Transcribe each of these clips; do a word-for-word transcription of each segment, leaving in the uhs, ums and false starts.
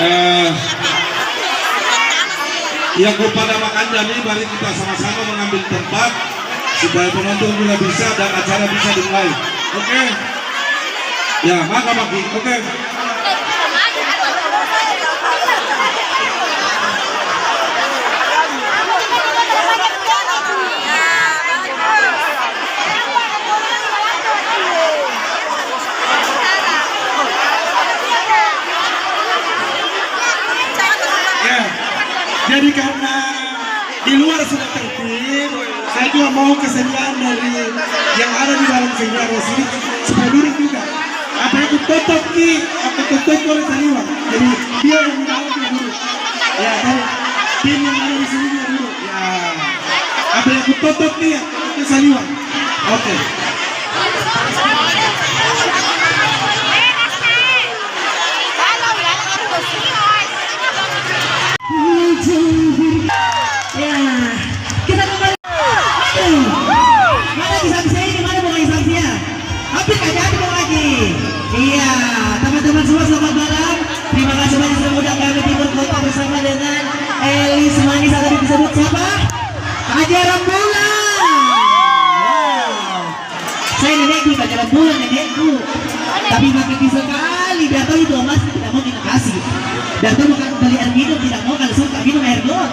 Eh, yang pada makan jami, mari kita sama-sama mengambil tempat supaya penonton juga bisa dan acara bisa dimulai. Oke? Ya, maka maki. Oke. Ya, jadi karena di luar sudah tertib, saya juga mau kesediaan dari yang ada di dalam sini harus ini supaya duduk juga. Apa itu tutup ki, apa tutup boleh tadi, Bang. Jadi dia yang di dalam dia duduk. Ya, tahu. Tim yang ada di sini dia duduk. Ya. Apa yang kutotok dia? Itu saliwang. Oke. Ya, kita kembali. Mana kisah ini? Mana bukan kisah? Tapi kagak ada lagi. Iya, teman-teman semua, selamat malam. Terima kasih banyak sudah mengundang kami Timur Kota bersama dengan Elis Manis atau disebut siapa? Raja Rembulan. Wow. Saya nenekku, Raja Rembulan nenekku. Tapi makin sekali, biar tahu itu emas tidak mau kita kasih. Biar tahu bukan beli air minum, tidak mau kalau suka minum air got.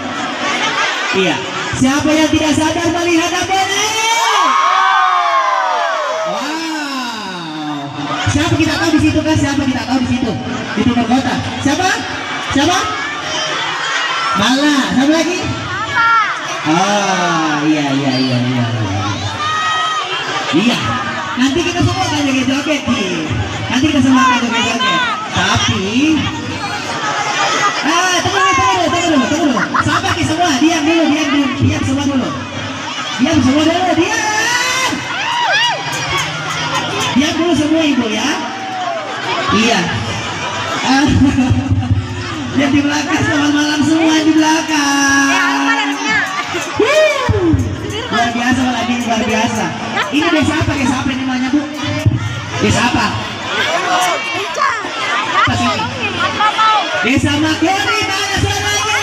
Iya. Siapa yang tidak sabar melihat apa ini? Wow. Siapa kita tahu di situ kan? Siapa kita tahu di situ? Di Timur Kota. Siapa? Siapa? Mala. Siapa lagi? Ah, iya, iya, iya, iya, iya. Iya. Nanti kita semua akan joget-joget, Ki. Nanti kita semua akan joget-joget. Tapi, ah, tunggu dulu, tunggu dulu, tunggu dulu, tunggu dulu. Sabar, Ki, semua. Diam dulu, diam dulu. Diam semua dulu. Diam semua dulu, diam. Diam dulu semua, Ibu, ya. Iya. Ah. Yang di belakang, selamat malam semua yang di belakang. Wuh. Luar biasa, Pak Adi, luar biasa. Ini desa apa? Desa apa ini namanya, Bu? Desa apa? Apa sih? Desa Makori, mana suaranya?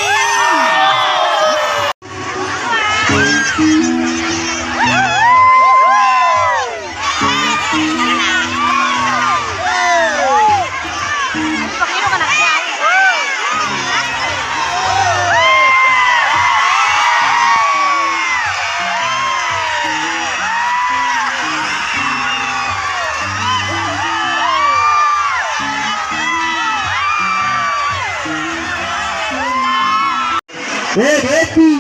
Eh, Depi.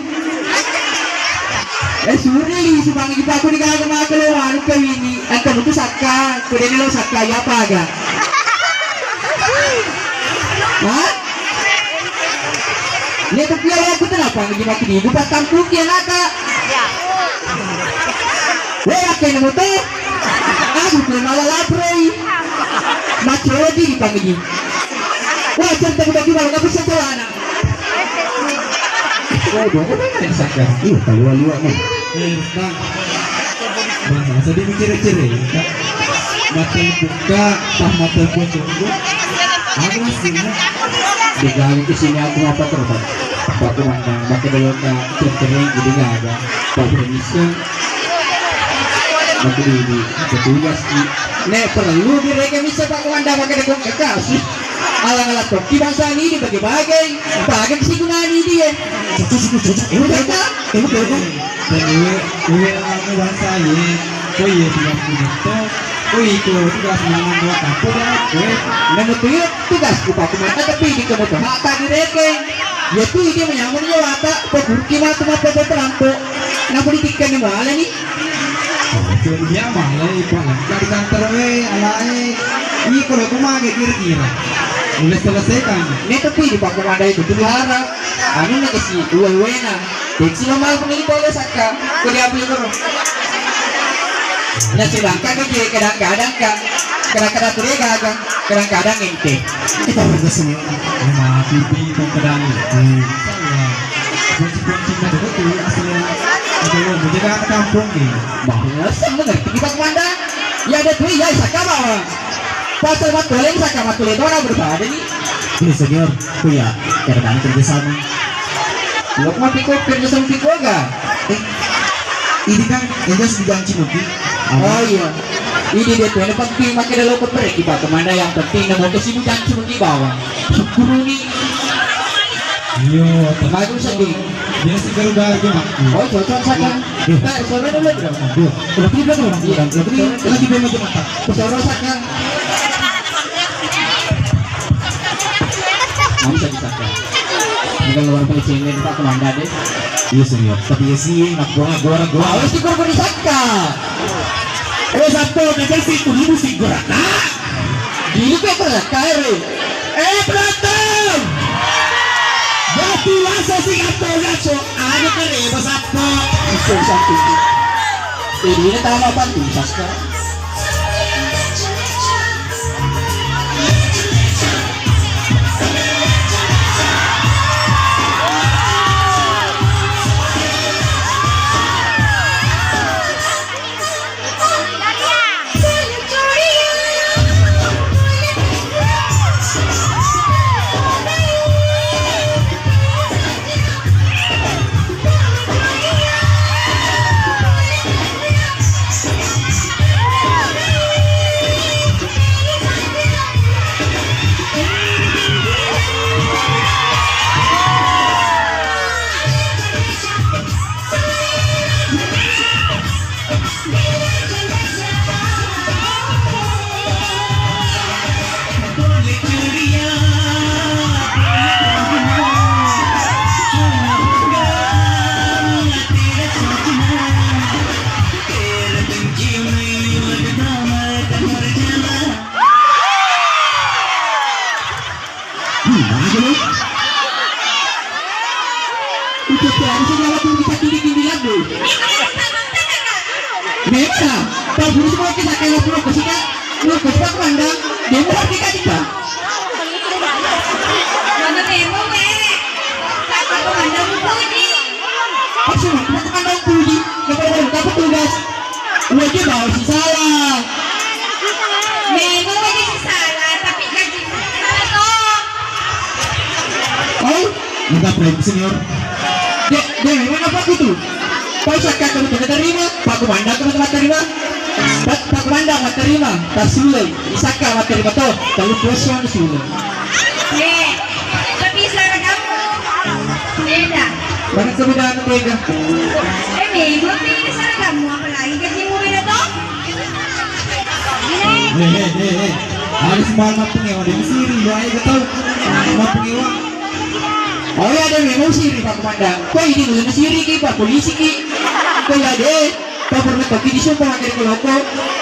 Eh, Surli, subangi paku di gaga maka lo anu kawini. Engka mutu sakka, kudeni lo sakka, iya apa aga? Hah? Ini tapi ya aku kenapa lagi mati di buka kampung ya naka. Weh, apa yang mutu? Aku pun malah laproi. Macam lagi di pagi. Wah, cerita bukan gimana, nggak bisa celana. Waduh, apa yang sakit? Ih, keluar liwat nih. Eh, Bang. Bang, masa dia mikir-mikir ya? Mata buka, pas mata gua tunggu. Aku masih ingat. Di dalam ke sini aku apa terus? Pak Komandan, pakai dulu ke cerita jadi nggak ada. Pak Permisi. Maka di, di petugas ki. Nek perlu direke bisa Pak Komandan pakai dekong kekasih. Alang-alang tokki bangsa ini dibagi-bagi. Bagi si gunani dia. Cucuk, cucuk, cucuk. Ini mereka, ini mereka. Dan iwe, iwe anu bangsa ye. Koi ye tugas kudu to. Koi itu tugas mangan dua kampung ya. Kue. Namun tuh tugas ku Pak Komandan tapi di kamu tuh hak tak direke. Ya tuh dia menyambung ya wata. Pekurki matu mata perampok. Namun ditikkan di mana nih? Iya, malai, Pak. Dari kantor we, alae. Ini kalau aku mage kira-kira. Boleh selesaikan. Ini tapi di Pak Komandan itu pelihara. Anu nih kesi, uwe-uwena. Kecil lo malah pemilik boleh saka. Kau diambil terus. Nah, sedangkan kan dia kadang-kadang kan. Kadang-kadang tuh dia gagal. Kadang-kadang ente. Kita berdua semua. Mati di Pak Komandan. Hmm. Salah. Kunci-kunci mah dulu tuh aslinya. Aduh, menjaga kampung nih. Bahasa mengerti kita Komandan. Ya ada tuh ya saka bawa. Pasal matoleng saka matoleng itu orang berbeda nih. Ini senior, ku ya, kerjaan kerja sama. Lo mau pikir kerja sama pikir gak? Eh, ini kan, yang jelas dijanji mungkin. Oh iya. Ini dia tuh, yang penting makin ada lo keperek, Pak Komandan, yang penting nemu ke sini janji mungkin bawang. Syukuruni. Iya, bagus, Andi. Dia seger udah aja, Mak. Oh, cocok, Saka. Iya. Nah, suara dulu, Bro. Iya. Udah tiba, Bro. Iya. Udah tiba, lagi bemo aja, Mak. Suara, Saka. Nggak bisa disangka. Ini kan luar biasa ini, Pak Komandan, deh. Iya, senior. Tapi ya sih, nak gua, gua, gua. Awas, syukur gua disangka. Eh, satu, udah sih, tuh, lu sih gua. Nah. Di itu pernah kare. Eh, berantem. Batu rasa sih, atau ngaco. Ada kare, bahasa apa? Itu satu. Ini tahu apa tuh, Saka? Hmm, mana aja lu? Itu tuh harusnya nyala tuh kita kiri kiri lagu. Meta, tau dulu semua kita kayak lu kesini, lu kesini Komandan, dia mau kita kita. Mana demo, weh? Apa Komandan puji? Apa sih, Komandan puji? Nggak pernah dapat tugas. Wajib harus salah. Memang wajib salah, tapi gaji salah toh. Oh, minta premi senior. Dek, dek, memang apa gitu? Pak Saka kamu tidak terima, Pak Komandan kamu tidak terima. Pak, Pak Komandan mau terima, tak sulit. Saka mau terima toh, kalau puas yang sulit. Ye, tapi salah kamu. Beda. Mana kebedaan beda? Eh, memang beda salah kamu, apalagi gajimu beda toh? Eh, eh, eh, eh. Harus malu mappengewa deh, siri, ya, ayo, tahu. Mappengewa. Oh ya, ada memang siri, Pak Komandan. Kok ini dulu siri ki, Pak Polisi ki. Kok ya deh, kau pernah kau kini sumpah makan ke loko.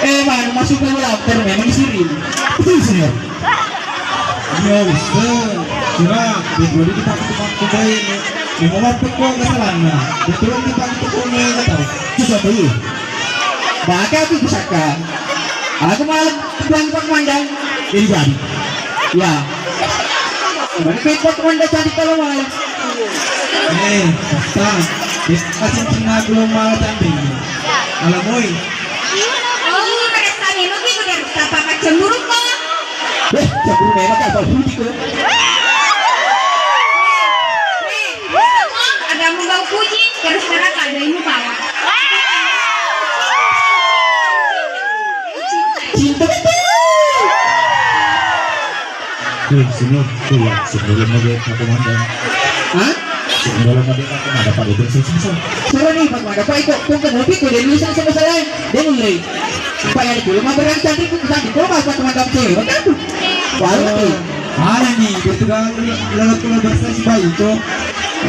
Eh, mana masuk ke lapar, memang siri. Betul sih ya. Ya, bisa. Cuma, dia dulu kita ke tempat kedai ini. Dia mau mampir kok ke sana. Dia turun di pagi ke kone, nggak tahu. Susah tuh. Maka aku pusaka. Aku malah bilang Pak Komandan. Jadi jadi. Ya. Mana Pak Komandan tadi kalau malam. Eh, Pak. Dia kasih cina belum malah tanding. Alamoi. Oh, merasa memang gitu, biar tak apa cemburu kok. Eh, cemburu memang tak tahu putih kok. Eh, eh, ada mau bau puji, terus terang ada ilmu bawa. Cinta betul. Eh, senior, tuh ya, sebelum mau dia Pak Komandan. Hah? Sebelum mau dia Pak Komandan, Pak Komandan, susah. Suruh nih, Pak Komandan, Pak, ikut, kok kenapa ikut dia dulu sama salah? Dia mulai. Pak yang dulu mah berang cantik, cantik, kok Pak Komandan cewek, kan tuh. Baru tuh. Mana nih, betul kan, lelaki lo berasa si bayi, cok.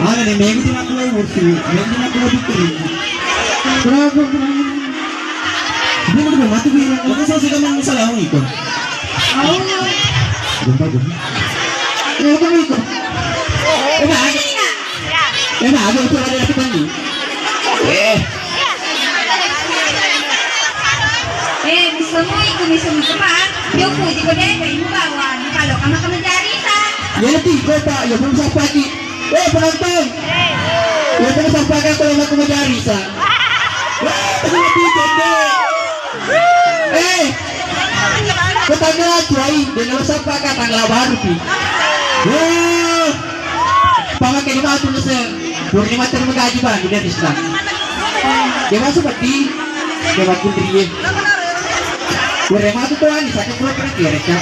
Mana nih, minggu tidak mulai bersih, minggu tidak mulai bikin. Kenapa, kenapa? Dia udah mati, dia. Aku selalu suka masalah itu. Gempa, gempa. Gempa itu. Enak aja. Enak aja itu ada yang ketemu. Eh. Eh, bisa mau itu, bisa mau cepat. Yo, puji kau deh, kayu bawang. Kalau kamu kamu jari, tak? Ya, nanti kau tak, ya, belum sampai lagi. Eh, penonton. Ya, penonton sampaikan kalau mau kemajari, sa. Eh, penonton janda. Eh, kau tanggal tuh, ai. Dia nggak sampaikan tanggal baru, pi. Wah, pamake di matu nese. Purni matu magaji bang, udah Islam. Dia masuk berarti dia waktu dia. Udah masuk tuh ani sakit perut perut ya reka.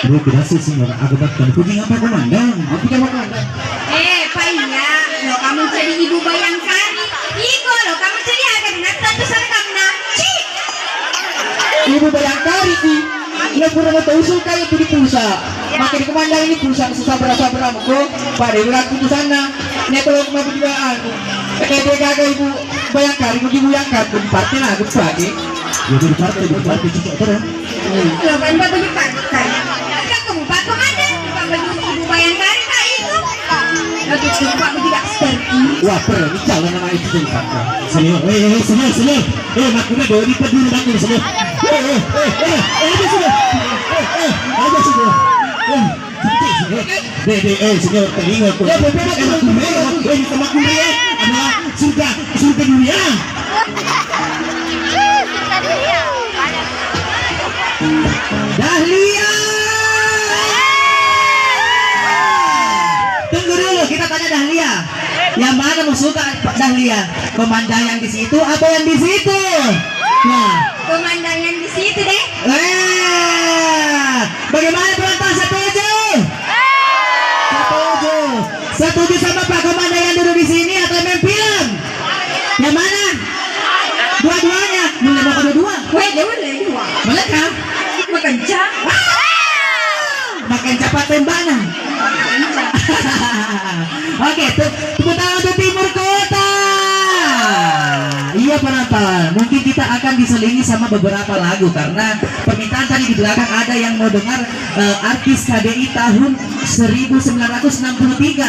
Lu berhasil sih, aku tak tahu. Puji apa komandan? Aku jawab komandan. Eh, Pak Iya, lo kamu jadi ibu bayangkari. Iko lo kamu jadi agar nata tu sana kamu naci. Ibu bayangkari ki, lo pura mau tahu suka itu di pulsa. Maka di komandan ini pulsa susah berasa beramu ko. Pada ulang putusanna. Ini kalau mau berduaan. Kayak dia gagal ibu bayangkari, ibu bayangkari, ibu partai lah, ibu partai. Ya, ibu partai, ibu partai, cocok terus. Lo kan bagus di partai. Kan kamu Pak Komandan, Pak Baju, Ibu Bayangkari, Pak Ibu. Lagi sumpah aku tidak seperti. Wah, perlu calon nama itu sumpah. Senior, eh, eh, senior, senior. Eh, makanya bawa di peduli bangun senior. Eh, eh, eh, eh, eh, apa sudah? Eh, eh, apa sudah? Eh, eh, eh, eh, senior, telinga aku. Ya, betul, betul, betul, betul. Eh, sama aku, eh, adalah surga, surga dunia. Dahlia. Tunggu dulu, kita tanya Dahlia. Yang mana mau suka Dahlia? Pemandangan di situ apa yang di situ? Nah. Pemandangan di situ deh. Eh, bagaimana penonton, setuju? Setuju. Setuju sama Pak Komandan yang duduk di sini atau main film? Yang mana? Dua-duanya. Boleh mau dua-dua? Weh, dia boleh dua. Boleh kah? Makan cap. Ah! Makan cap apa tembaknya? Oke, tu-, tepuk tangan untuk Timur Kota. Iya, penonton. Mungkin kita akan diselingi sama beberapa lagu karena permintaan tadi di belakang ada yang mau dengar, eh, artis K D I tahun seribu sembilan ratus enam puluh tiga.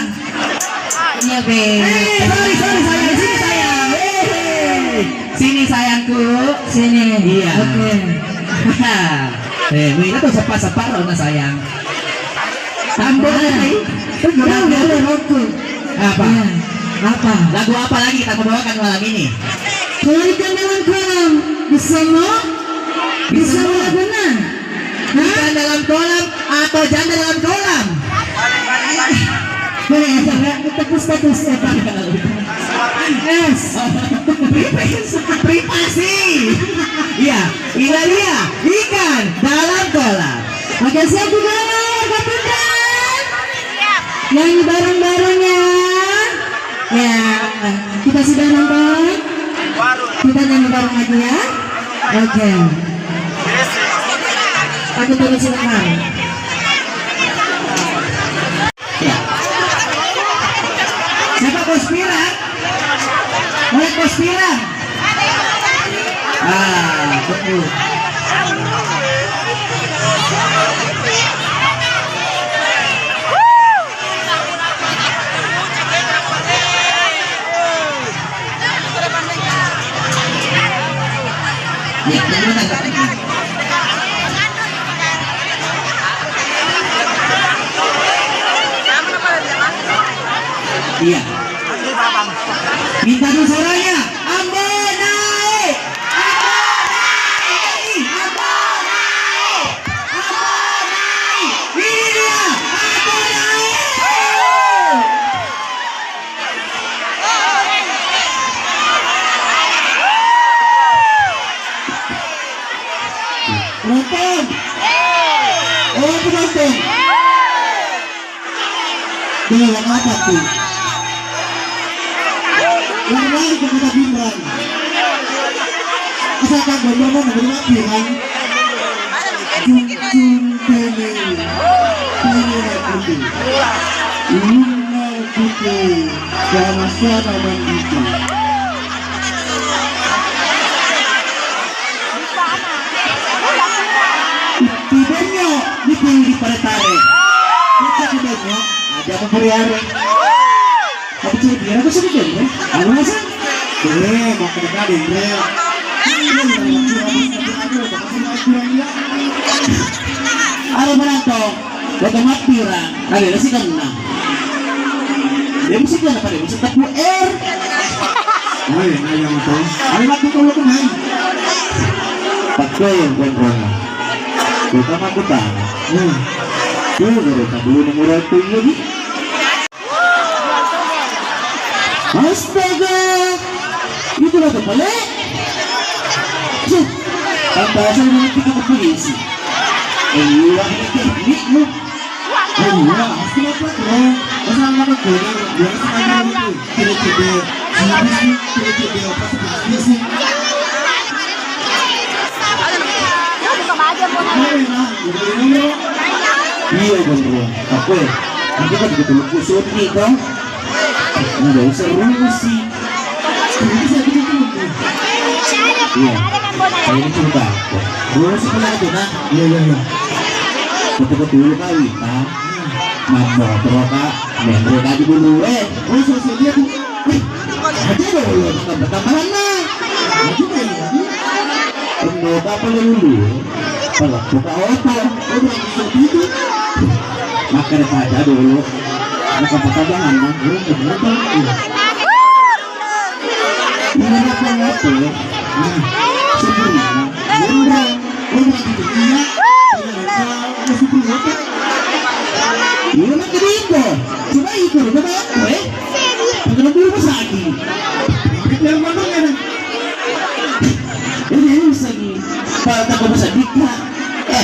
Iya, Be. Eh, sorry, sorry, sayang. Sini, sayang. Eh. Sini, sayangku. Sini. Iya. Oke. Eh, Wina tuh sepa-sepa lo, nah, sayang. Tambah, ah. Apa? Iya. Apa? Lagu apa lagi kita mau bawakan malam ini? Kalau ikan dalam kolam, bisa mau? Bisa mau. Lagunya? Hah? Ikan dalam kolam atau janda dalam kolam? Boleh, ya, Bang, ya? Tepus-tepus, ya, Bang. Es. Privasi. Privasi. Iya, Ilaria, ikan dalam kolam. Oke, siap juga, warga Pinrang? Nyanyi bareng-bareng, ya. Ya, kita sudah nonton. Kita nyanyi bareng lagi ya. Oke. Aku turun sebentar. Ya. Siapa Kospira? Oleh Kospira. Ah, betul. Iya. Minta dulu suaranya. Ambo naik. Ambo naik. Ambo naik. Ambo naik. Ini dia. Ambo naik. Penonton. Oh, penonton. Dewa apa tuh? Yang lain ke Kota Pinrang. Asal tak gondrong mau menerima Pinrang. Jung jung tene. Tene na kutu. Luna kutu. Sama-sama manditu. Tibenyo, niku di paretare. Kita tibenyo, aja apa hari-hari. Tapi ciri dia aku sedih deh, Bre. Anu rasa? Bre, mau ke dekat deh, Bre. Ada penonton. Wata matti ora, ada nasi kenna. Dia mesti kenna pada mesti tepu air. Oh ya, ayo motor. Ayo mati kau lu kenai. Pakai yang kontrol. Kita mah kita. Hmm. Tuh, baru tak dulu nomor aku ini. Astaga, itu lah pale. Cih, tambah saya nanti ke polisi. Iya, ini teknik lu. Iya, pasti apa tuh? Masa anak aku yang biasa aja gitu. Ciri-ciri, ciri-ciri, ciri-ciri, apa sih? Ciri-ciri. Mana ya? Iya, Bang, Bro. Apa ya? Aku kan juga teluk kusut nih, Bang. Nggak usah rumus sih. Iya. Saya ini cerita. Rumus itu lagi tuh, nah. Iya, iya, iya. Betul-betul kali, Pak. Mampu, Bro, Kak. Membro tadi dulu, eh. Oh, sosial dia tuh. Aja dulu, tambah-tambahan lah. Aja dulu. Enggak apa-apa dulu. Kalau buka oto, udah bisa gitu. Makan apa aja dulu. Buka apa-apa jangan, nah. Belum keberapa. Ini apa oto? Nah, sempurna. Udah, udah gitu. Iya. Iya, nah, sempurna apa? Iya, makan itu. Coba itu, coba apa, eh? Pakai dulu masaki. Yang mana, ya? Ini, ini masaki. Pak, tak mau masaki, Pak. Eh,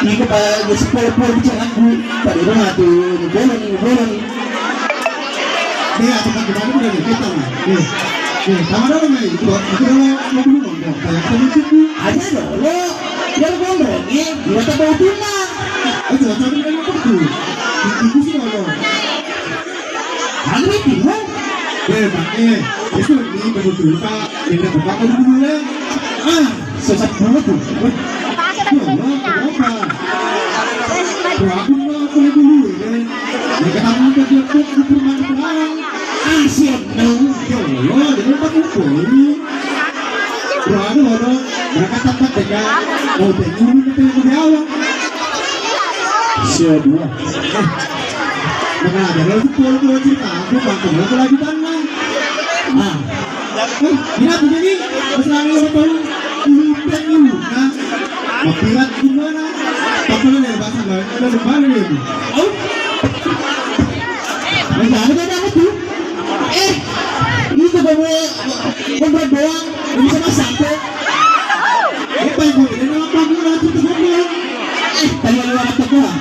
ini ke Pak, sepuluh-puluh bicara aku. Pak, di rumah tuh, ini bolong, ini bolong. Nih, aku tak kembali udah nih, kita nih. Nih, nih, sama dong, nih. Itu, itu dulu, mau dulu, mau dulu. Kayak apa itu? Ada dong, lo. Yang ngomong, nih, gua tak tahu tuh, Mak. Eh, jelas, tapi kan apa tuh? Itu sih, lo. Agri bingung. Eh, Pak, eh, itu ini betul-betul, Pak. Yang dapat Bapak dulu, ya. Ah, sesat banget tuh. Wah. Ya Allah, kenapa? Wah, aku mau aku dulu, ya. Ya, ketemu ke dia tuh, di perumahan orang. Ah, siap dong. Ya Allah, dia dapat apa ini? Wah, aduh, aduh. Berangkat tempat deh, Kak. Mau pengen minum, minum di awal. Sia dua. Eh, mengapa lo tuh pulang cerita? Aku bangkit lo kelanjutan lah. Ah. Eh, ini apa jadi? Masalah lo tahu? Lupa lu. Nah, mapirat gimana? Apa lo dari bahasa lo? Lo lupa lu ya? Oh? Masalah ada apa tuh? Eh, itu kamu ngobrol doang, bisa masak tuh. Apa yang gue bilang apa gue nanti tuh gue bilang. Eh, tadi lu apa tuh?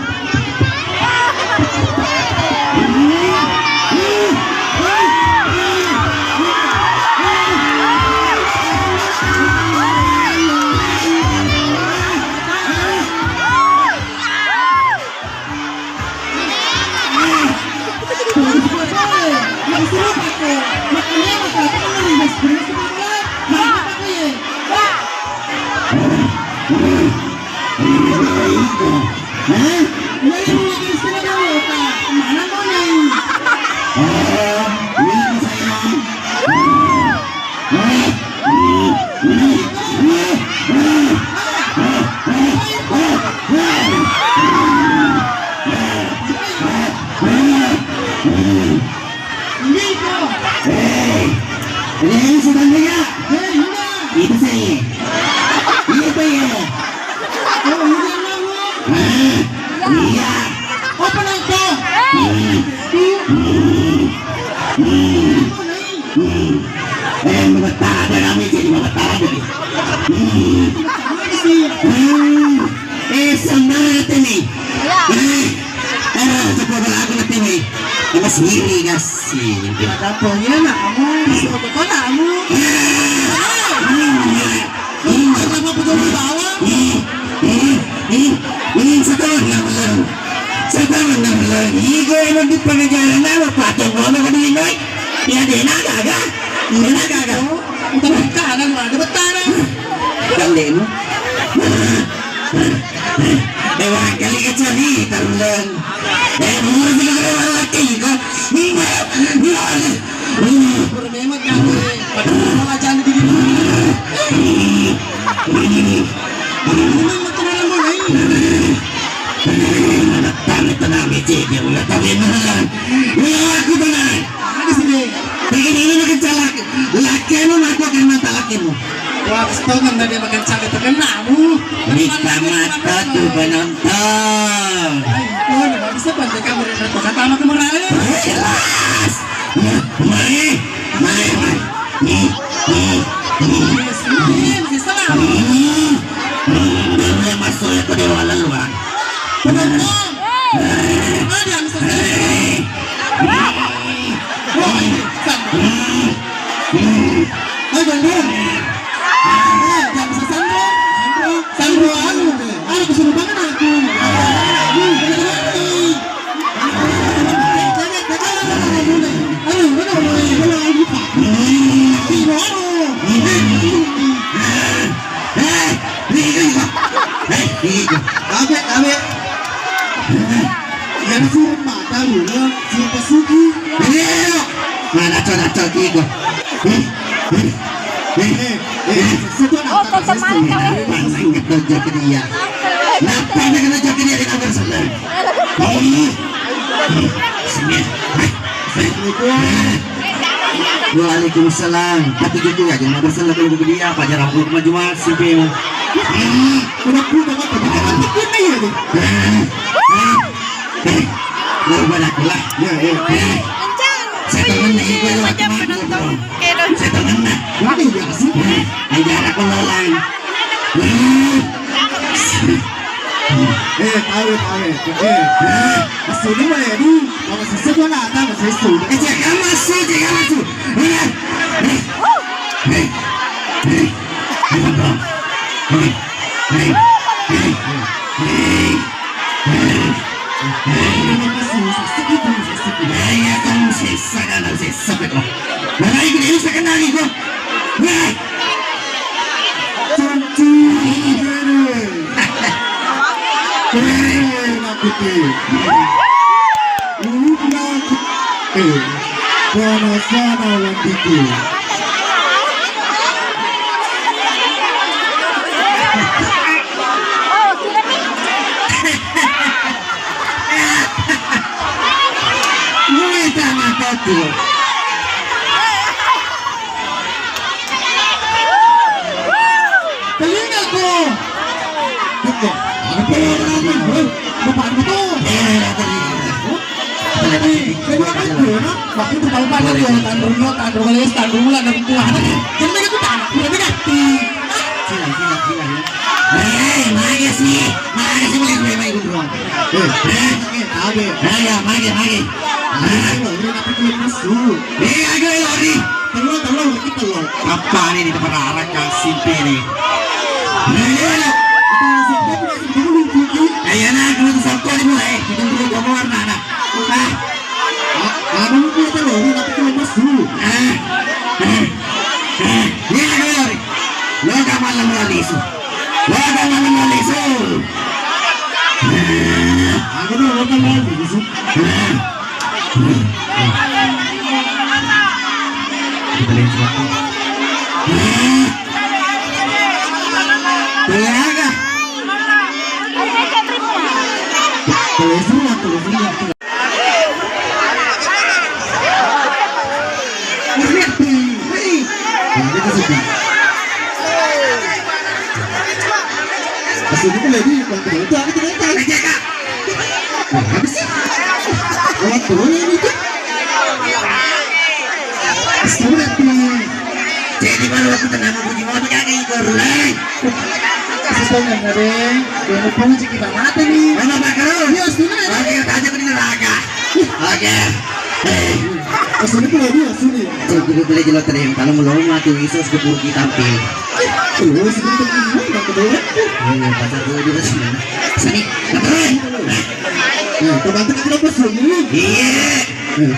Hei, ini sudah lihat? Hei, iya. Itu saya. Itu ya. Oh, iya, iya, iya. Hah? Iya. Apa nang kau? Hmm. Hmm. Hmm. Hmm. Eh, mengetahui kami jadi mengetahui. Hmm. Apa sih? Hmm. Eh, sama ini. Iya. Eh, eh, coba balaku nanti nih. Ini sendiri, gas. Sendiri. Ada apa ya, nak? Kamu suruh ke kota, kamu? Eh, eh, eh, kenapa betul bawa? Eh, eh, eh, eh, setelah enam bulan. Setelah enam bulan. Igo emang di pengejaran apa? Patung ngono ke duit, Noy? Ya, dia naga, ga? Dia naga, ga? Oh, udah betah, kan? Udah betah, kan? Kan, deh, lu. Eh, wah, kali kecuali, taruleng. Eh, bukan sih, kalau laki, kok. Iya, iya. Memang kan, eh, pada malah jangan di Memang makanan mau lain. Tenang, tenang, Mici, dia udah tahu, ya, beneran. Ya, aku beneran. Ada sini. Bikin ini makin calak. Lakimu, aku akan mantap lakimu. Wah, stongan tadi makan cabe terkenal. Nikmat tu penonton. Ayo, bisa bantu kamu dan kata sama kemerahan. Jelas. Mari, mari, mari. Yes, yes, yes, salam. Dulu yang masuk ya ke dewa lalu, Bang. Penonton. Ada yang sesat. Woi, sambung. Hai, Bang Bun. Eh, jangan sesandro. Sandro, anu, anu kesurupan aku. Ayo, mana mulai? Mana lagi, Pak? Ayo. Eh, Niga iko. Eh, niga iko. Tabe, tabe. Yang suruh mata lu, ya, suruh pesuki. Ayo. Mana cocok iko. Eh, eh, eh, eh, sesuatu nak. Oh, tak teman kami. Mana kita jaga dia. Napa nak kena jaga dia dengan bersenang? Oh. Sini. Assalamualaikum. Waalaikumsalam. Tapi gitu ya, jangan bersalah kalau begitu ya, Pak Jarang Puruk Majuma, C P M. Udah punya apa? Bukan apa punya ya, tuh. Eh, eh, eh, lu pada kulah. Ya, ya. Eh, saya temen nih, gue lewat kemana, bro? Saya temen nih. Mana ya sih? Eh, aja aku lalang. Eh, tahu, tahu. Eh, eh. Asli mana ya, di? Kalau sesuatu lah, ada sesuatu. Eh, cek, kamu masuk, cek, kamu masuk. Eh, eh, eh, eh, eh, eh, eh, eh, eh. Iya, kamu sesa, kan, sesa, kan. Nah, ini bisa kenal, nih, gua. Nah. Cantik, keren. Keren, aku tuh. Lupa, eh, sana-sana, wantiku. Wih, sama aku. Telingaku. Buka. Apa yang lagi? Hei, buka buku. Eh, apa ini? Hei, kedua kan gue, no? Waktu itu tahu kan, gue tandung, gue tandung, gue tandung, gue tandung, gue tandung. Jadi mereka tuh tanak, mereka ganti. Sila, sila, sila, ya. Eh, mana sih? Mana sih mulai, mulai, mulai, gue doang. Eh, eh, oke, tahu deh. Eh, ya, mage, mage. Ah. Ayo, udah dapet duit masuk. Eh, ayo, ayo, Ri. Telur, telur, lagi telur. Apa nih, di tempat arah kasih nih? Ayo, ayo. Itu masuk, dia punya sendiri, Kiki. Ayo, nah, aku tuh sokok dimulai. Kita dulu, kamu warna, nah. Ah. Ah, anu, punya telur, tapi telur masuk. Ah. Ah. Ah. Iya, ayo, Ri. Lo gak malam lagi, su. Wada maneng malisu. Aku tuh wada malisu. Kita lihat suatu. Telaga. Telusur, telusur. Asli itu lagi, Bang, itu aku tuh nonton. Wah, apa sih? Wah, turun ini tuh. Asli itu. Jadi baru aku tenang, aku di mobil kaki, baru lagi. Kasih tau nggak, Deng? Jangan lupa rezeki Pak mati nih. Mana Pak Karo? Iya, sudah. Oke, aja ke neraka. Oke. Eh. Asli itu lagi, asli. Cek dulu boleh jelas tadi yang kalau mau mati, bisa sepuluh kita tampil. Terus, itu kan, nggak kebayang. Iya, pasar dulu, dulu, sini. Sini. Terus. Nah, coba kita pas lagi. Iya.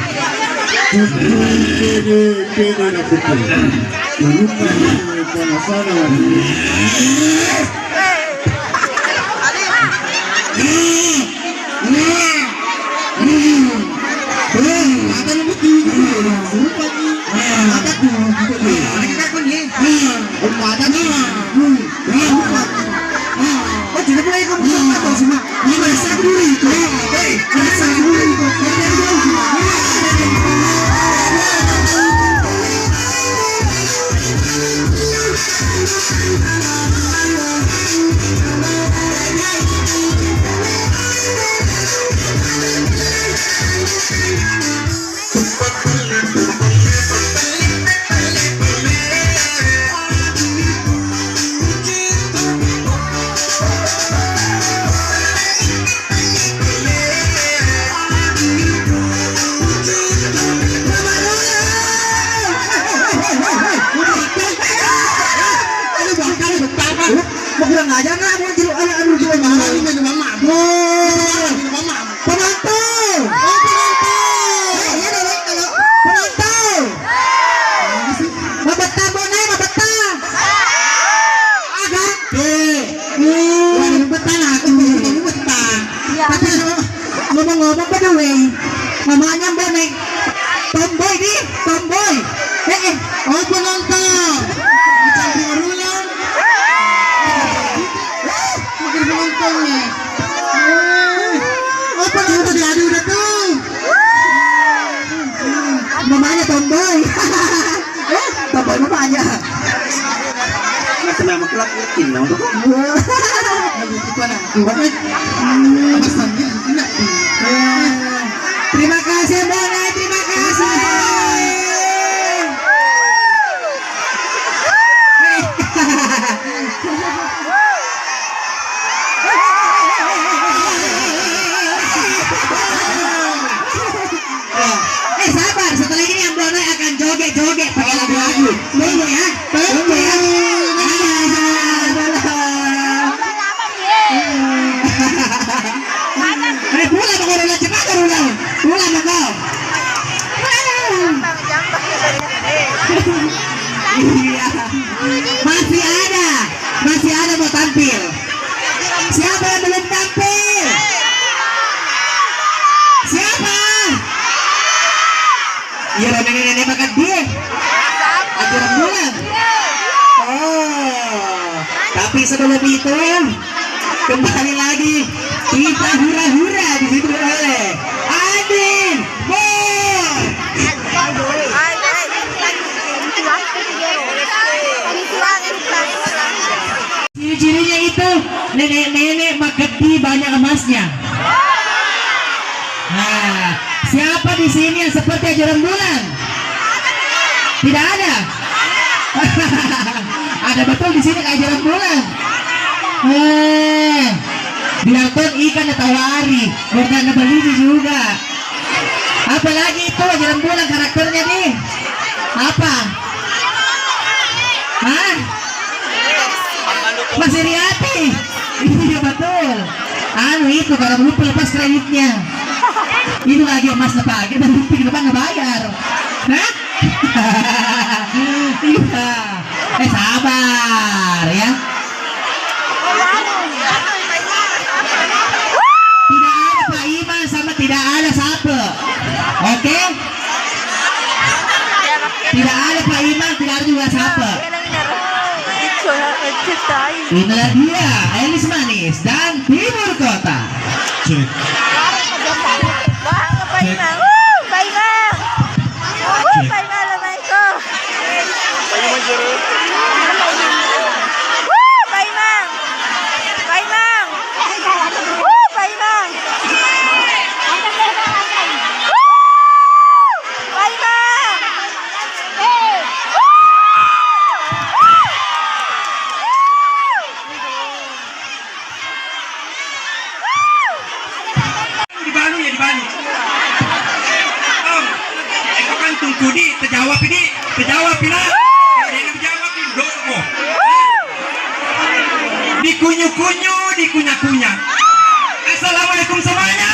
Tomboy di, tomboy. Eh, eh, oh penonton. Macam pengurulan. Eh, makin penonton nih. Eh, oh penonton diadu udah tuh. Mamanya tomboy. Eh, tomboy mamanya. Kenapa kelak yakin dong? Wah. Aduh, itu anak gua, eh. Hmm. Abang sambil enak, eh. Terima kasih, Bang. Terima kasih. Eh, sabar, setelah ini Ambo Noe akan joget-joget pakai lagu-lagu. Tunggu ya, tunggu ya. Eh, pula mau ulang, cepat ulang. Pula mau kau. Iya. Masih ada, masih ada mau tampil. Siapa yang belum tampil? Siapa? Iya, nenek-nenek makan dia. Ajaran bulan. Oh, tapi sebelum itu, kembali lagi kita hura-hura di situ oleh Adin Boy. Ciri-cirinya itu nenek-nenek mageddi banyak emasnya. Nah, siapa di sini yang seperti Ajaran Bulan? Tidak ada. Ada betul di sini Ajaran Bulan. Eh, biarpun ikan ditawari, bukan beli juga. Apalagi itu Ajaran Bulan karakternya nih. Apa? Hah? Masih Riati. Iya betul. Anu itu karena lupa lepas kreditnya. Itu lagi emas pakai dan lupa ke depan bayar. Hah? Iya. Eh, sabar ya. Tidak ada Pak Iman sama tidak ada Sape. Oke? Tidak ada Pak Iman, tidak ada juga Sape. Inilah dia, Elis Manis dan Timur Kota. Cek. Bang, Pak Imang. Wuh, Pak Imang. Wuh, Pak Imang, Assalamualaikum. Wuh, Pak Imang. Pak Imang. Wuh, Pak Imang. Wuh, Pak Imang. Wuh. Dibalu ya, dibalu. Om, eh, kau kan tungku di, terjawab ini, terjawab ini. Eh, dia terjawab ini, dosmu. Dikunyu-kunyu, dikunyah-kunyah. Assalamualaikum semuanya.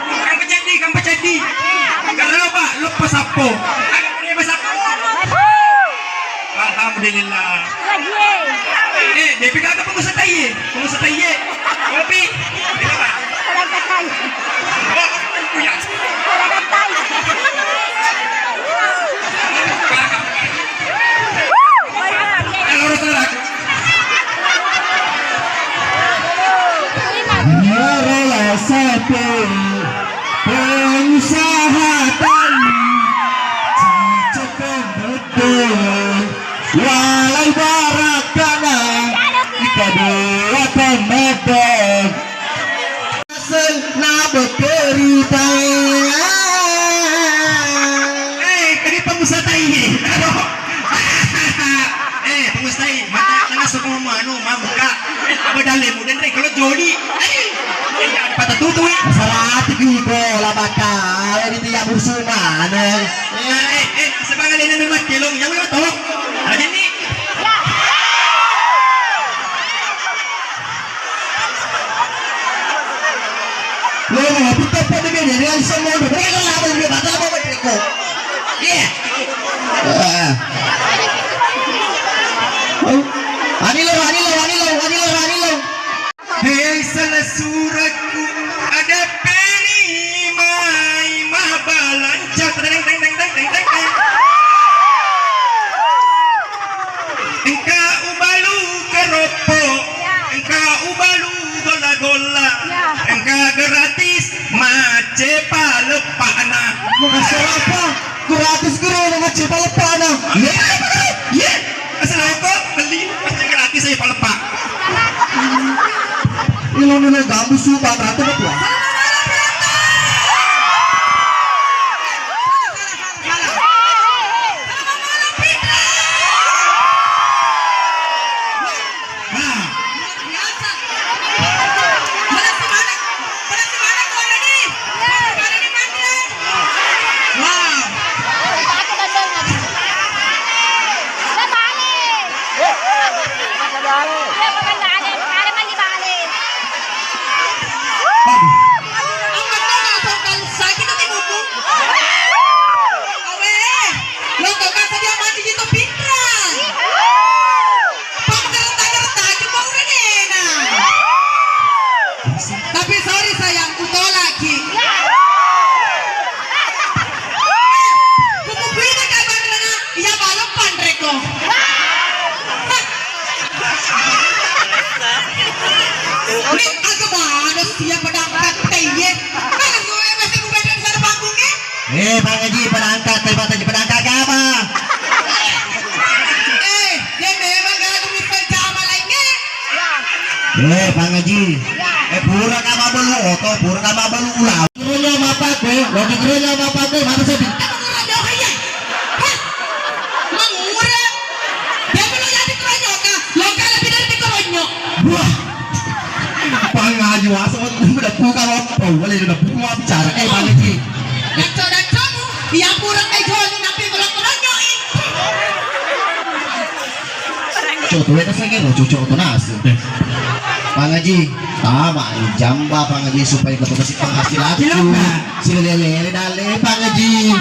Kang pecadi, kang pecadi. Karena apa? Lupa sapo. Ada apa dia sapo? Alhamdulillah. Eh, D P K ke pengusaha tai, eh? Pengusaha tai, eh? Kopi. Kenapa? Oh, punya. Kalau orang salah. Marola sapi pengusaha tai, cicak pembetul, walai barakana, kita dua pembetul. Seng na bekerita. Eh, tadi pengusaha tai. Eh, pengusaha tai. Mata tengah suku mau anu, mau buka. Apa dalemu dan rek kalau joli. Eh, tidak ada patah tutu, eh. Sarati ki bola bakal di tiap musuh mana. Eh, eh, eh, sebagai ini nama kelong yang mana tolong. Aja nih. Lo mau putar pada dia dari semua. Mereka lama juga batal apa mereka? Iya. Ah. Oh. Anilo, anilo, anilo, anilo, anilo. Hei, salah suratku ada pen. Cepa leppana. Makasih apa? Gratis guru nama cepa leppana. Iya, iya. Asal aku beli pasti gratis aja palepa. Ilo nuna gambu su empat ratus apa? Nah. Luar biasa. Berhasil mana? Berhasil mana keluarga ini? Berhasil mana nih, Bang? Wow. Aduh. Amat tau kalau soal sakit nanti buku. Awe, lo kok kan sedia mati gitu, Pitra. Pammerta-merta aja mau renena. Tapi sorry sayang, kutolaki. Kumukuina kabarna, iya balok panreko. Ni aga bana siap pedang katte ye. Mana gue masih gue badan sana panggung ye? Eh, Bang Haji, pedang katte, Bang Haji, pedang kagama. Eh, dia memang gak ada misal jama lainnya. Eh, Bang Haji. Eh, pura ka mabbalu oto, pura ka mabbalu ulau. Keronya mapakku, lo keronya mapakku, mana sedih? Kamu kurang jauh aja. Hah? Mangura. Dia perlu jadi keronya ka. Lo kan lebih dari keronya. Wah. Bang Haji, masa waktu udah buka apa? Boleh udah buka bicara. Eh, Bang Haji. Daco-dacomu, iya pura teh joli napi melokko-lonyoi. Cocok tuh, weta sengero, cocok tuh nasi. Bang Haji, tama, jamba Bang Haji supaya betul kasih penghasilan. Kenapa? Sila lele dale Bang Haji.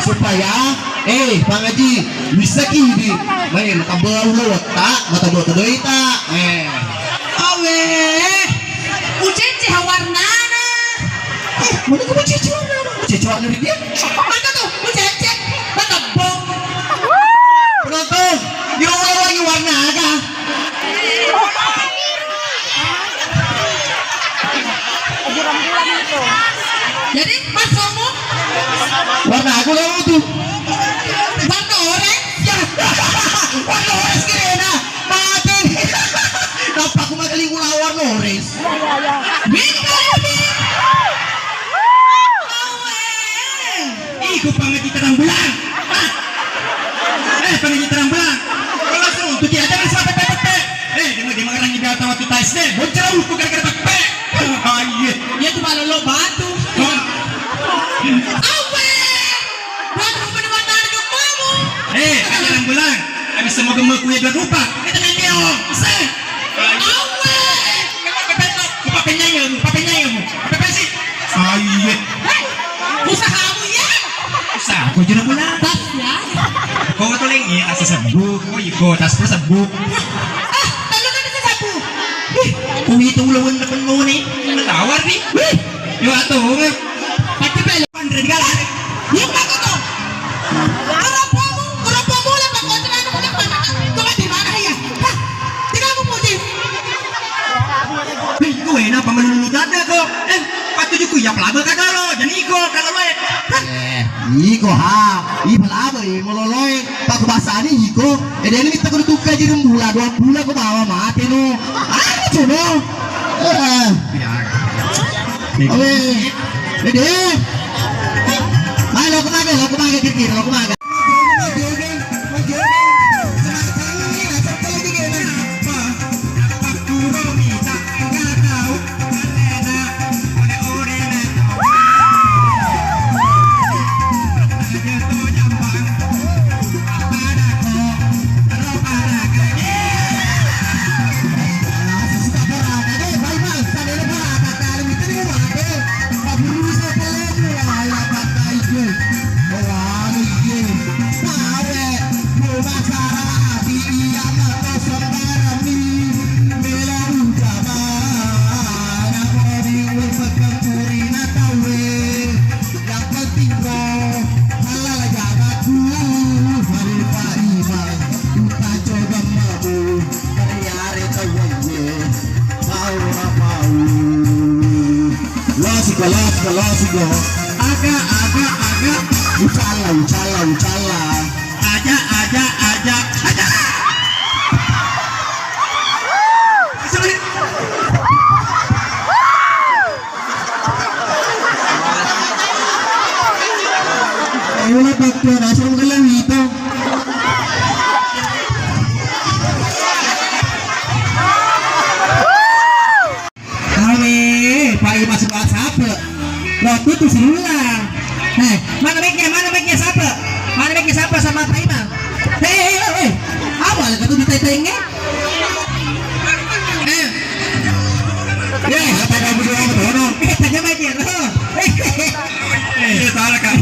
Supaya, eh, Bang Haji, bisa kidi. Main kabau lo tak, mata buat doita. Eh. Awe. Ucece ha warnana. Eh, mana ku ucece warnana? Ucece warna dia? Maka tuh, ucece. Maka bong. Penonton, yo, yo, yo, warna aga? Jadi, Mas Romo? Warna aku lo tuh. Warna orange? Ya. Warna orange kira. Mati. Nappa aku magali ulawar Lores. Iya, iya, iya. Bintang. Awe. Iko pangaji terang bulan. Eh, pangaji terang bulan. Kalau seru tuh dia jangan sampai pepe. Eh, dia dia mengerang ibadah waktu tais deh. Bocah aku gara-gara pepe. Ah, iya. Iya tuh malah lo batu. Hah? Awe. Buat rupa di mata ada kamu. Eh, kaki ranggulang. Habis semua gemuk kue dua rupa. Kita main dia, oh. Bisa. Awe. Apa penyayang, apa penyayang, apa penyayang? Apa sih? Ah, iya. Hei, usahamu ya. Usaha aku jero bulan. Tas ya. Kau tuh lagi tas sebuk, kau iko tas sebuk. Ah, telu kan tas sebuk. Ih, kau itu ulun depan mau nih. Menawar nih. Wih. Yo atau nge. Pasti bela. Pandre di galar. Yo pakai tuh. Keropomu, keropomu lah pakai celana pakai mana? Coba di mana ya? Hah? Tidak aku puji. Ih, kau enak apa melulu dada kau? Eh, patuju ku ya pelaba kagak lo. Jadi iko kalau lo. Eh, iko ha. Ih, pelaba, ih, meloloi. Pakkubasani iko, ede ni mitta kudu tukka ji rembula, dua bulan ko bawa mate no. Ah, coba. Eh. Oe. Ede. Ayo, lo kemana, lo kemana, kira-kira, lo kemana? Aga, aga, aga. Ucalla, ucalla, ucalla. Aja, aja, aja, aja. Sorry. Ayo lah, Pak, tuh, langsung ke Lewito. Awe, Pak Imang sebab siapa? Lo tuh tuh siulang. Eh, mana mic-nya? Mana mic-nya siapa? Mana mic-nya siapa sama Pak Imang? Hei, hei, hei, hei. Apa lagi tuh ditentengnya? Eh. Ya, apa kamu doang, Rono? Eh, tanya mic-nya, Rono. Eh, salah, Kak.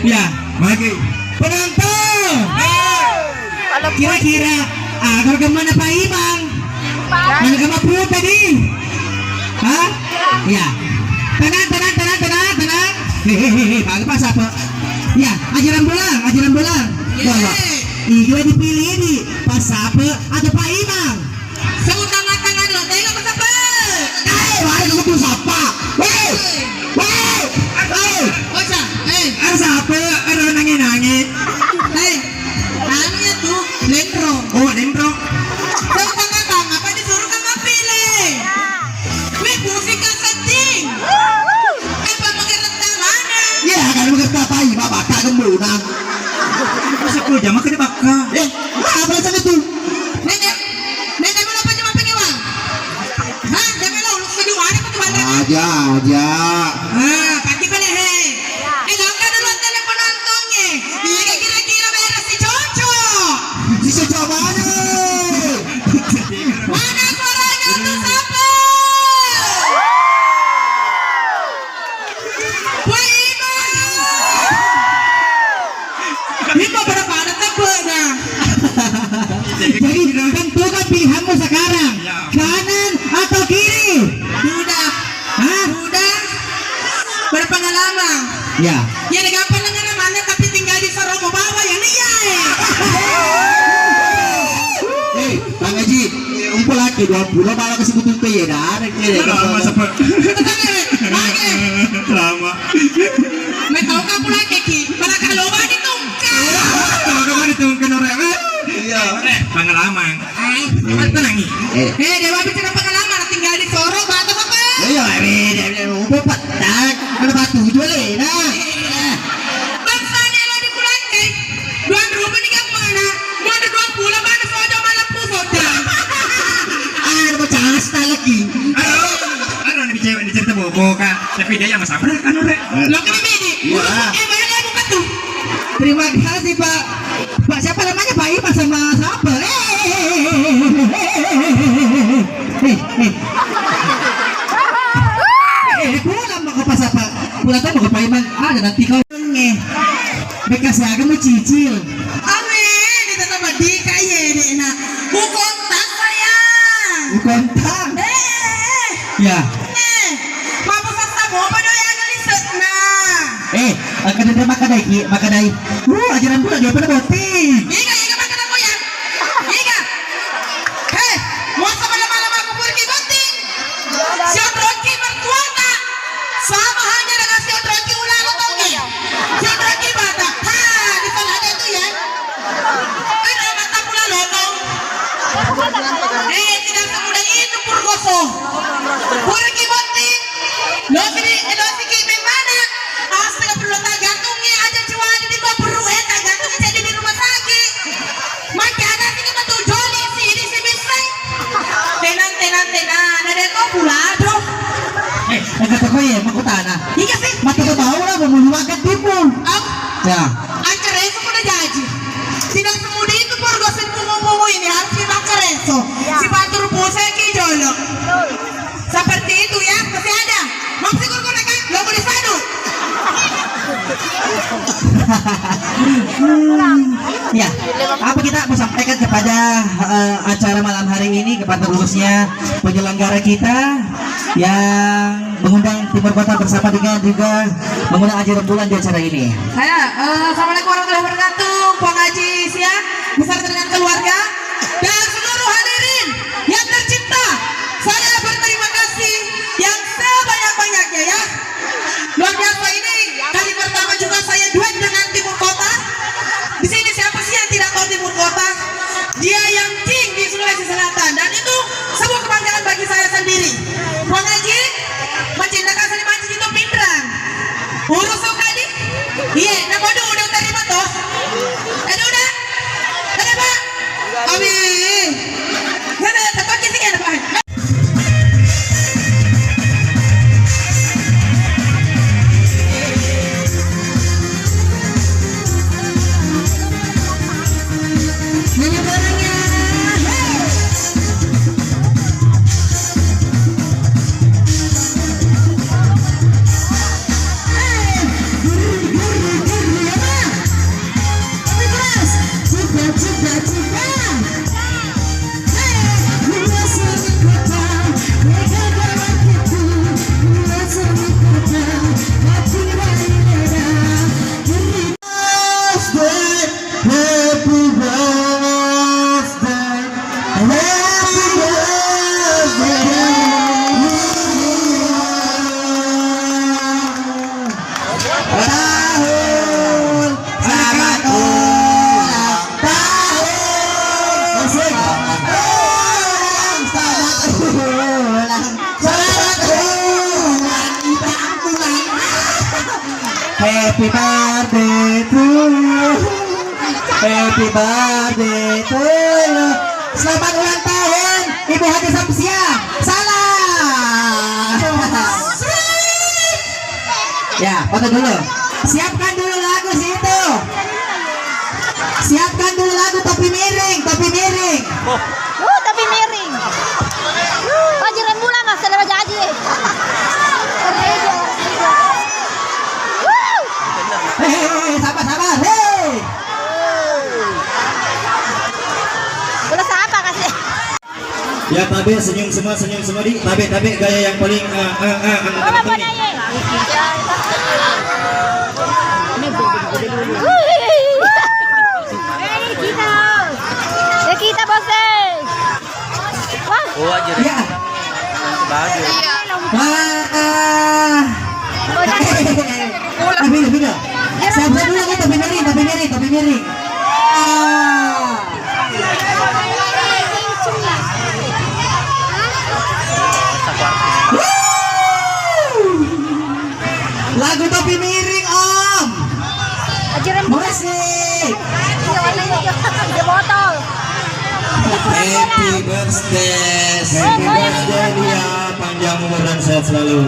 Ya. Magi. Penonton. Kira-kira, ah, kalau kemana Pak Imang? Mana kamu perlu tadi? Hah? Ya. Tenang, tenang, tenang, tenang, tenang. Hei, hei, hei, hei, Pak, Pak, siapa? Ya, ajaran bolang, ajaran bolang. Iya. Bolang. Iya, dipilih ini. Pak siapa? Atau Pak Imang? Seutang-tangan lo, tega pasapa? Eh, wah, lu tuh sapa? Weh! Weh! Weh! Oca, eh. Ada siapa? Ada nangi-nangi. Eh, anu ya tuh, lenro. Oh, lenro. Seutang-tangan, apa disuruh kamu pilih? Wih, pusing kan sedih. Apa mengerti mana? Ya, kan mengerti apa? Ibu bakal gembunan. Masa aku jama kena bakal. Eh, apa alasan itu? Nenek, Neng, kamu lupa cuma pakai uang? Hah? Jangan lo, lu setuju mana pakai uang? Aja, aja. Ah, pagi balik, hei. Eh, lo kan dulu telepon nontonnya. Iya, kira-kira beres si Cocok. Si Cocok mana? Mana suaranya tuh, siapa? Woi, Ima! Ima pada-pada tebak, nah. Jadi, tentukan pilihanmu sekarang. Ya. Kanan atau kiri? Sudah. Hah? Sudah. Berpengalaman. Ya. Ya, ada gampang dengan namanya, tapi tinggal di Soromo bawah, ya, nih, ya, eh. Eh, Bang Haji, umpulake dua puluh malah ke Sikutu ke ya, darek ya. Lama sepe-, lama. Metau ka pulake ki, pada kalau bani tungke. Kalau bani tungke norek, eh. Iya. Eh, pengalaman. Ai, tenangi. Eh. Eh, dia bicara pengalaman, tinggal di Soro, batu apa? Iya, eh, dia, dia, udah petak, ada batu jual, eh, nah. Bangsane lo di pulake. Dua rupa ni kamu mana? Mau ada dua puluh mana sojo malam pun sojo. Ah, ada baca hasta lagi. Aduh, aduh, ini cewek ini cerita bobo, Kak. Tapi dia yang masalah kan, Rek? Lo kan ini. Iya. Eh, mana dia buka tuh? Terima kasih, Pak. Pak, siapa namanya? Pak Ima sama siapa? Eh, eh, eh. Eh, pulang mau ke pasar, Pak. Pulang tuh mau ke Pak Imang. Ada nanti kau. Nge. Bekas ya, kamu cicil. Amin, itu sama di kaya ini, nak. Ku kontak, sayang. Ku kontak? Eh, eh, eh. Ya. Eh, mampu sasta mau pada yang ngelisek, nah. Eh, kada dia makan dai, ki, makan dai. Uh, ajaran pula dia pada boti. Iga, iga, makan apa ya? Iga. Hei, muasa pada malam aku pergi boti. Siap Rocky mertuata. Sama hanya dengan Siap Rocky ulang, lo tau nggak? Siap Rocky bata. Ha, di sana ada tuh ya. Ada mata pula lotong. Eh, tidak semudah itu, Purgoso. Purki Bonting. Lo sini, eh, lo siki memana? Astagfirullah, tak gantungnya aja cuali di bawah perut, eh, tak gantung jadi di rumah sakit. Makkeda sini matu joli sini si Bissai. Tenang, tenang, tenang. Ada kau pula, doh. Eh, kata kau ya, mau kutana. Iya sih. Mata kau tahu lah, mau mulu makan tipu. Au. Ya. Angker esok udah jaji. Tidak semudah itu, Purgo, si pungu-pungu ini harus kita angker esok. Ya. Si Fatur pusing ki jolo. Seperti itu ya, masih ada. Maksud guru-guru kan, lo boleh sadu. Ya, apa kita mau sampaikan kepada, eh, acara malam hari ini, kepada khususnya penyelenggara kita yang mengundang Timur Kota bersama dengan juga mengundang Aji Rembulan di acara ini. Saya, eh, assalamualaikum warahmatullahi wabarakatuh, Pak Haji Siang beserta dengan keluarga. Dan seluruh hadirin yang tercinta, saya berterima kasih yang sebanyak-banyaknya ya. Lo Biasa ini kali pertama juga saya duet dengan Timur Kota. Di sini siapa sih yang tidak tahu Timur Kota? Dia yang king di Sulawesi Selatan dan itu sebuah kebanggaan bagi saya sendiri. Puang Haji, macinna kasari mancing itu Pinrang. Urus suka di? Iya, nah, waduh, udah terima toh? Ada udah? Ada, Pak? Amin. Ada, tetap kita ada, Pak. Happy birthday, happy birthday, happy birthday. Tahun, selamat ulang tahun. Asik. Ulang, selamat ulang. Selamat ulang tahun. Happy birthday to you. Happy birthday to you. Selamat ulang tahun, Ibu Haji Samsiah. Salam. Ya, foto dulu. Siapkan dulu lagu situ. Siapkan dulu lagu Topi Miring, Topi Miring. Uh, tapi miring. Pajiran mula mas, ada bajaji. Hei, hei, hei, sabar, sabar, hei. Udah siapa kasih? Ya, tabe, senyum semua, senyum semua, di. Tabe, tabe, gaya yang paling, eh, eh, eh, eh, eh, eh. Eh, kita. Ya, kita, Bos, eh. Wah. Oh, aja deh. Ya. Bagus. Wah. Udah. Tapi, tapi, tapi. Siap-siap dulu, kita, tapi miring, tapi miring, tapi miring. Ah. Lagu Topi Miring, Om. Musik. Happy birthday. Happy birthday, Lia. Panjang umur dan sehat selalu.